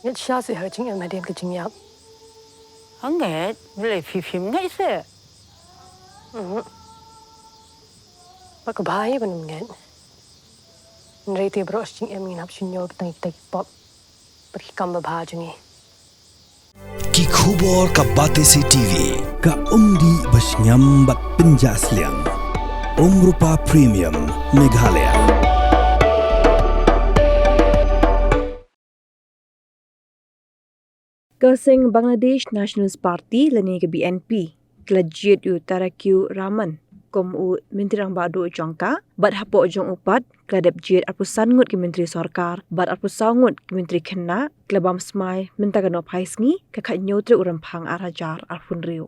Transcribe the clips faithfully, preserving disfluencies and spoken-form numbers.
Ngeit shisha seh ha ka jingim hadien ka jingïap. Ngeit, balei phi phim ngeit seh? Mhm. Ba ka bha hi ban ym ngeit. Hynrei te baroh shi jingim ngin hap shu ñiew kita kita ki pop bad ki kam babha jong ngi. Ki khubor ka Batesi TV, ka umdih ba shngiam bad pynjah sliang. Umrupa Premium, Meghalaya. Ka seng Bangladesh Nationalist Party lane ka B N P ka la jied u Tariq Rahman kum u Myntri Rangbah Duh jong ka, bad hapoh jong u pat ka la dep jied arphew san ngut ki myntri sorkar bad arphew saw ngut ki myntri khynnah, ka la bam smai mynta ka nohphai sngi, ka khathynñiew tarik u Rymphang ar hajar arphew hynriew.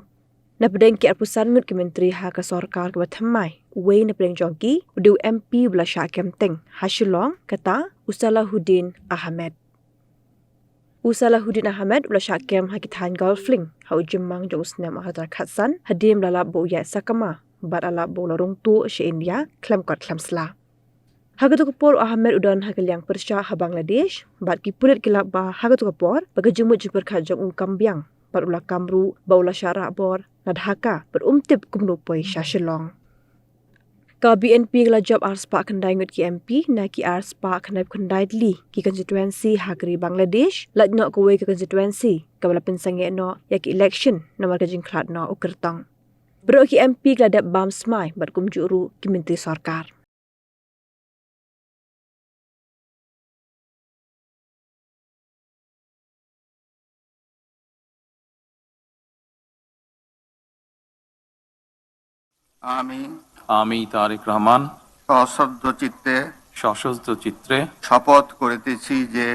Na pdeng ki arphew san ngut ki myntri ha ka sorkar kaba thymmai, uwei na pdeng jong ki u dei u M P uba la shah kem teng ha Shillong, kata u Salahuddin Ahmed. U Salahuddin Ahmed u la shah kem ha ki thaiñ Golf Link ha u Jymmang jong u snem ar hajar khatsan, hadien ba la lap ba u ïaid sakma bad la lap ba u la rung tuh sha India khlem kot khlem sla. Ha kato ka por u Ahmed u don ha ka liang pyrshah ha Bangladesh, bad ki pulit ki la lap ba ha kato ka por ba ka jingmut jingpyrkhat jong u kam biang, bad u la kam ruh ba u la shah rah bor na Dhaka bad um tip kumno poi sha Shillong. Ka B N P ka la jop ar spah khyndai ngut ki M P na ki ar spah khyndai phew khyndai tylli ki constituency ha ka ri Bangladesh, lait noh kawei ka constituency kaba la pynsangeh noh ïa ki election namar ka jingkhlad noh u kyrtong. Baroh ki M P ki la dep bam smai bad kumjuh ruh ki myntri sorkar. আমি আমি তারেক রহমান সশ্রদ্ধ চিত্তে সশস্ত্র চিত্রে শপথ করিতেছি যে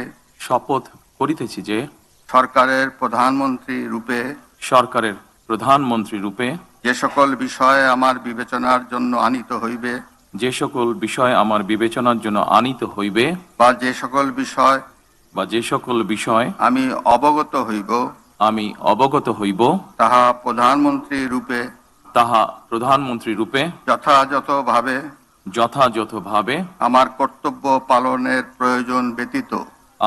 শপথ করিতেছি যে সরকারের প্রধানমন্ত্রী রূপে সরকারের প্রধানমন্ত্রী রূপে যে সকল বিষয় আমার বিবেচনার জন্য আনিত হইবে যে সকল বিষয় আমার বিবেচনার জন্য আনিত হইবে বা যে সকল বিষয় বা যে সকল বিষয় আমি অবগত হইব আমি অবগত হইব তাহা প্রধানমন্ত্রী রূপে তাহা প্রধানমন্ত্রী রূপে যথাযথভাবে যথাযথভাবে আমার কর্তব্য পালনের প্রয়োজন ব্যতীত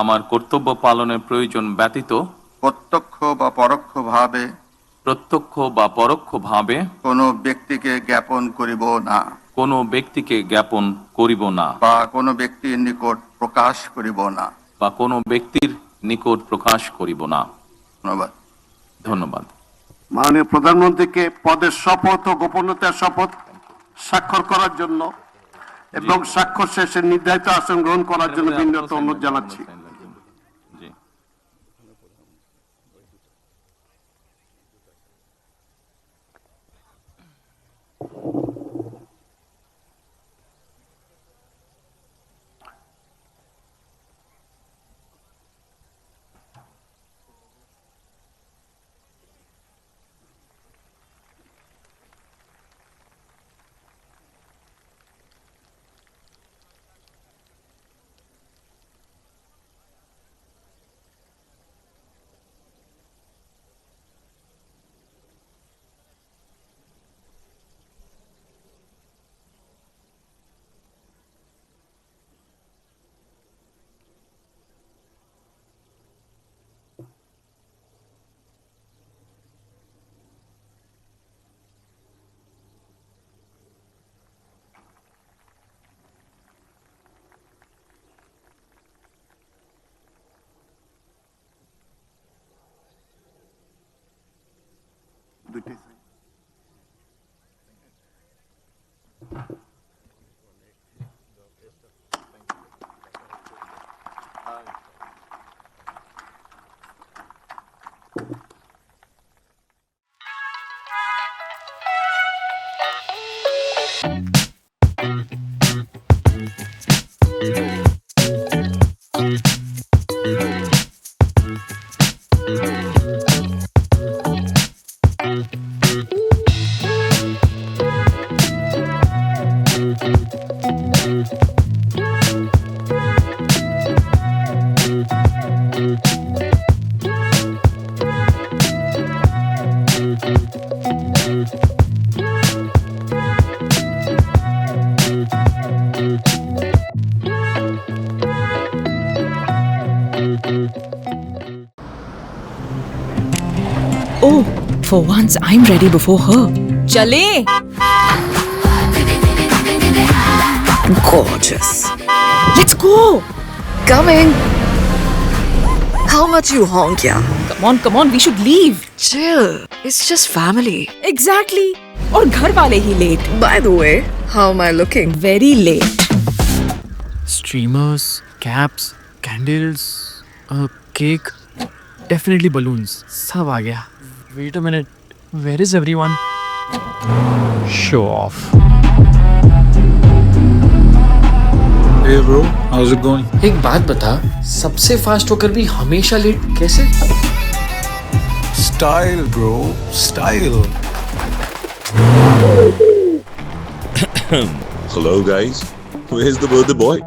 আমার কর্তব্য পালনের প্রয়োজন ব্যতীত প্রত্যক্ষ বা পরোক্ষভাবে প্রত্যক্ষ বা পরোক্ষভাবে কোনো ব্যক্তিকে জ্ঞাপন করিব না কোনো ব্যক্তিকে জ্ঞাপন করিব না বা কোনো ব্যক্তির নিকট প্রকাশ করিব না বা কোনো ব্যক্তির নিকট প্রকাশ করিব না। ধন্যবাদ। ধন্যবাদ। মাননীয় প্রধানমন্ত্রীকে পদের শপথ ও গোপনীয়তার শপথ স্বাক্ষর করার জন্য এবং স্বাক্ষর শেষে নির্ধারিত আসন গ্রহণ করার জন্য বিনীত অনুরোধ জানাচ্ছি। জি। For once, I'm ready before her. चले। Gorgeous. Let's go. Coming. How much you honk, yeah? Come on, come on, we should leave. Chill. It's just family. Exactly. और घर वाले ही late. By the way, how am I looking? Very late. Streamers, caps, candles, a cake, definitely balloons. सब आ गया. Wait a minute. Where is everyone? Show off. Hey bro, how's it going? एक बात बता, सबसे फास्ट होकर भी हमेशा लेट कैसे? Style, bro, style. Hello guys, where's the birthday boy?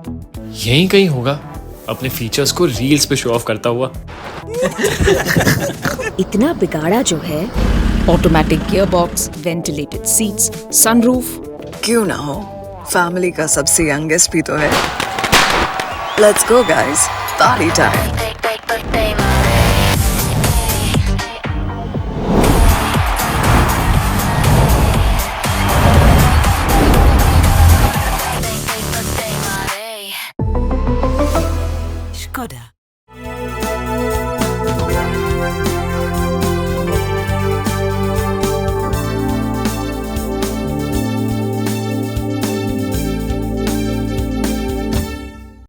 यहीं कहीं होगा, अपने फीचर्स को रील्स पे शो ऑफ करता हुआ. इतना बिगाड़ा जो है. Automatic gearbox, ventilated seats, sunroof. क्यों ना हो, फैमिली का सबसे यंगेस्ट भी तो है. Let's go guys, party time.